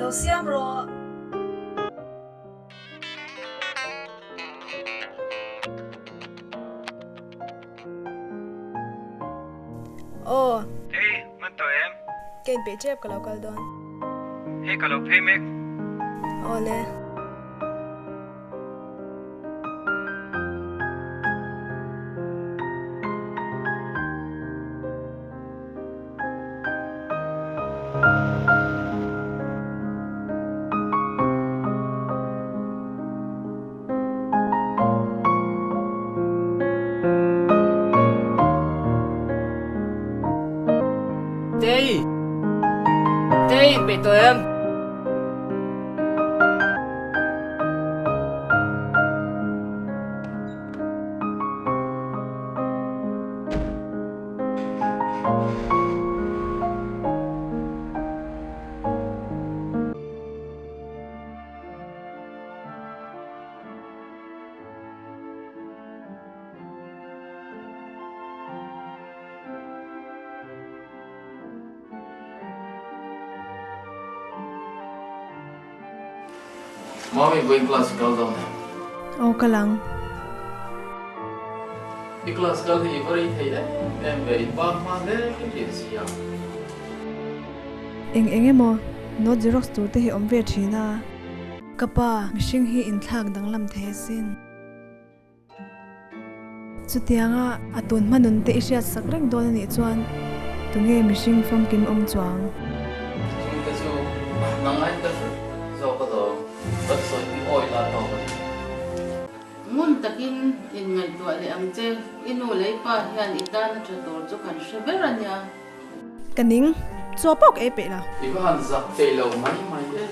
Lo siam rawh. Aw. Hey, hman tawh em? Ka inpeih tep ka lo kal dawn. Hei ka lo phei mek. Aw le. Tei! Tei, inpeih tawh em? Mami, vawiin class i kal dawn em? Aw kal ang. I class kal hi i va rei thei em em ve, in bak hma hle thin sia. Eng eng emaw note xerox tur te hi awm ve thin a. Ka pa, mihring hi inthlak danglam thei asin. Chutianga a tun hma nun te i hriat sak reng dawn a nih chuan tunge mihring famkim awm chuang? Chungte chu nangaiin ka hre zawk alawm, kan sawi hi awi la tawk a ni. Ngun takin inngaihtuah leh ang che, i nu leh i pa hian i tana tha tur chu kan hre ber a nia. Ka ning, chaw pawh ka ei peih lo. I va han zak peih lo mai mai e.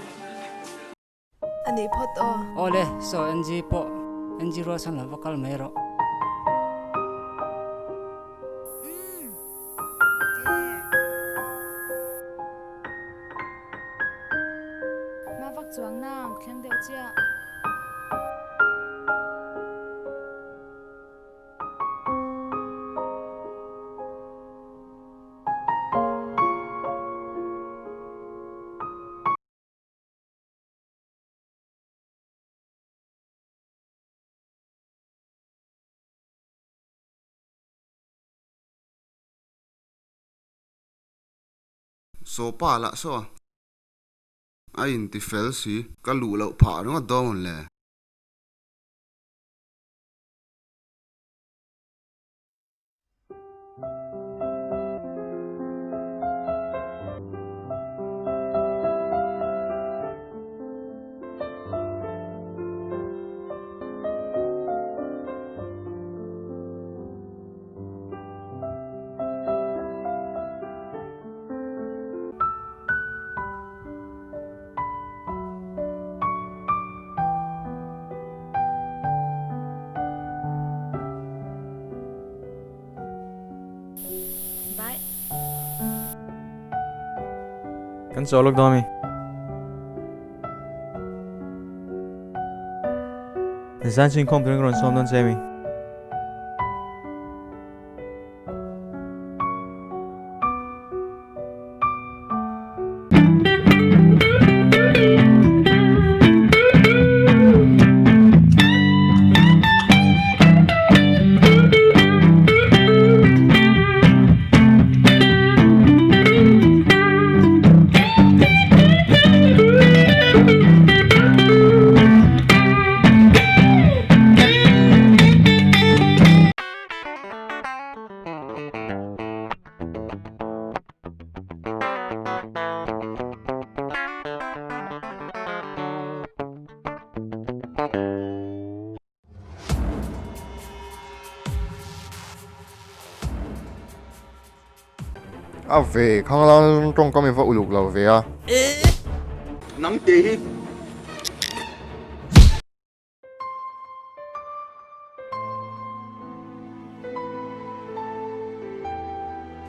A nih phawt aw. Aw le, saw NG pawh NG rual sawn lo va kal mai rawh. Hma vak chuang nang thleng deuh chiah. Sawpa lah saw a inti fel si, ka luh loh phah ringawt dawn le. Bye. Kan chaw lawk dawn mi. Zan chu inkhawm turin ka rawn sawm dawn che mi. A ve khanglang tawngkam i va uluk lo ve a. Nang te hi.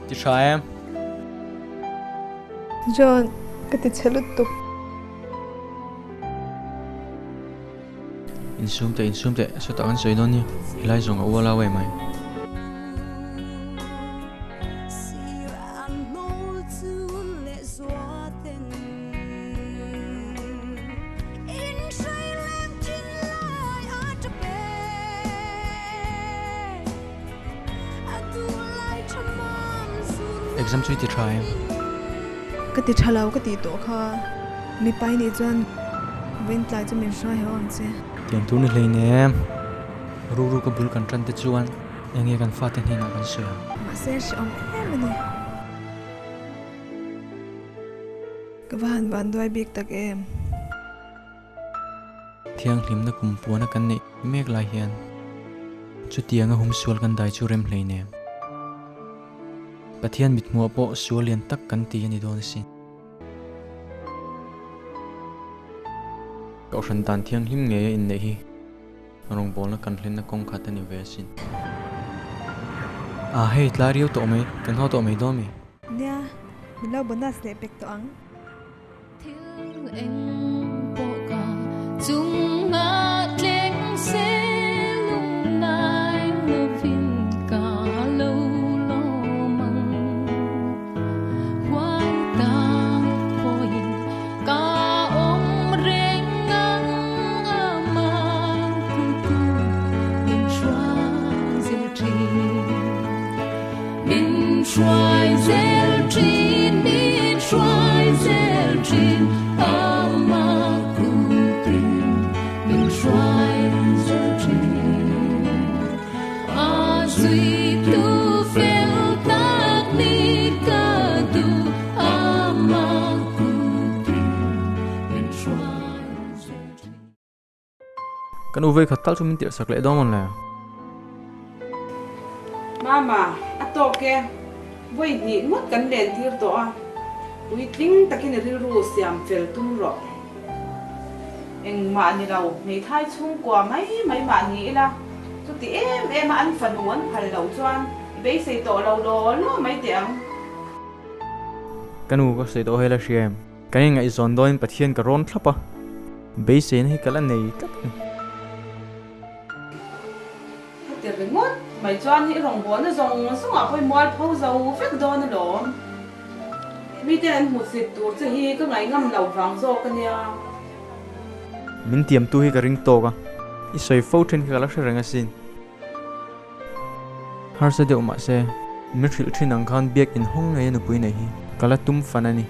Ti tha em? John, ka ti chhe lutuk. Insum teh, insum teh, sawtah kan sawi dawn nia, helai zawng a ual au em mai. Exam chu i ti tha em? Ka ti tha lo ka tih tawh kha. Mipa i nih chuan vawiin tlai chu min hruai ho ang che. Tiang tur ni hleinem. Rukru ka bul kan tan te chuan eng nge kan fate hnenah kan sawi ang? Mahse hrehawm em a ni. Ka va han vanduai bik tak em? Thianghlimna kum puana kan neih mek lai hian chutianga humsual kan dai chu rem hleinem. Pathian mithmuah pawh sual lian tak kan ti a ni dawn asin. Kohhran dan thianghlim ngeia inneih hi rawngbawlna kan hlenna kawng khat a ni ve asin. Ah hei tlai riau tawh mai, kan haw tawh mai dawn mi? Nia, min lo bonus leh pek tawh ang. Thil eng pawh ka chungah tleng se lungnai lovin ka lo lawm ang. Huai tak pawhin ka awm reng ang amah tutu min hruai zel thin. Min hruai zel thin, min hruai zel thin, amah kutin min hruai zel thin. A zuitu fel tak ni ka duh, amah kutin min hruai zel thin. Kan u vei khat tal chu min tirh sak leh dawn mawn le? Mama, a tawk e. Vawi hnih ngawt kan len tir tawh a, puitling takin i rilru siam fel tum rawh. Engmah ni lo, hmeithai chhungkua mai mai mah ni ila, chuti em em a an fanu an phal loh chuan i beisei tawh lo law law mai teh ang. Ka nu ka sawi tawh hei la hria em? Kan inngaihzawn dawnin Pathian ka rawn thlap a, beiseina hi ka la nei tlat a ni. Heti ringawt mai chuan i rawngbawlna zawng zawngah pawh i mualpho zo vek dawn alawm. Miten an hmuhsit tur che hi ka ngaihngam loh vang zawk a nia. Min tiamtu hi ka ring tawk a, i sawi fo thin kha ka la hre reng asin. Harsa deuh mahse, min hrilh thin ang khan biak inhawng ngei a nupui nei hi ka la tum fan a ni.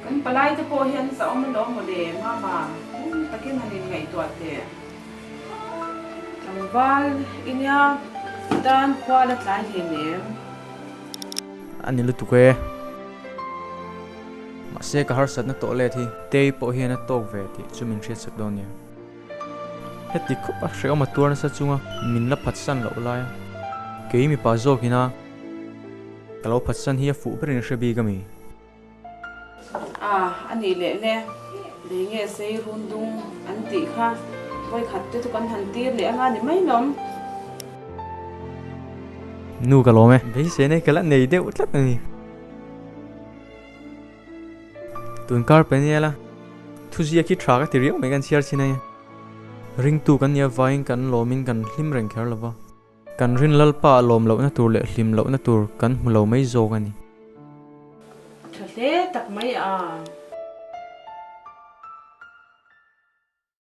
Kan palai te pawh hian zahawm alawm maw le, Mama, hung takin han inngaihtuah teh. Tlangval i nia, i tan khua la tlai hleinem. A ni lutuk e. Mahse ka harsatna tawh let hi Tei pawh hian a tawk ve tih chu min hriatsak dawn nia. Heti khawp a hrehawm a tuar nasa chunga min la phatsan loh lai a, kei mipa zawkin a ka lo phatsan hi a fuh berin hre bik a mi? A, a nih leh le, lei nge sei run dung an tih kha vawikhat te chu kan han tir leh anga ni mai lawm. Nu ka lawm e, beisei nei ka la nei deuh tlat a ni. Tun kar pe nia la, thuziak hi tha ka ti riau mai kan chhiar chin a ni. Ringtu kan nia vaiin kan lawmin kan hlim reng kher lo va, kan rin lalpa a lawm lohna tur leh hlim lohna tur kan hmu lo mai zawk a ni. Tha hle tak mai a.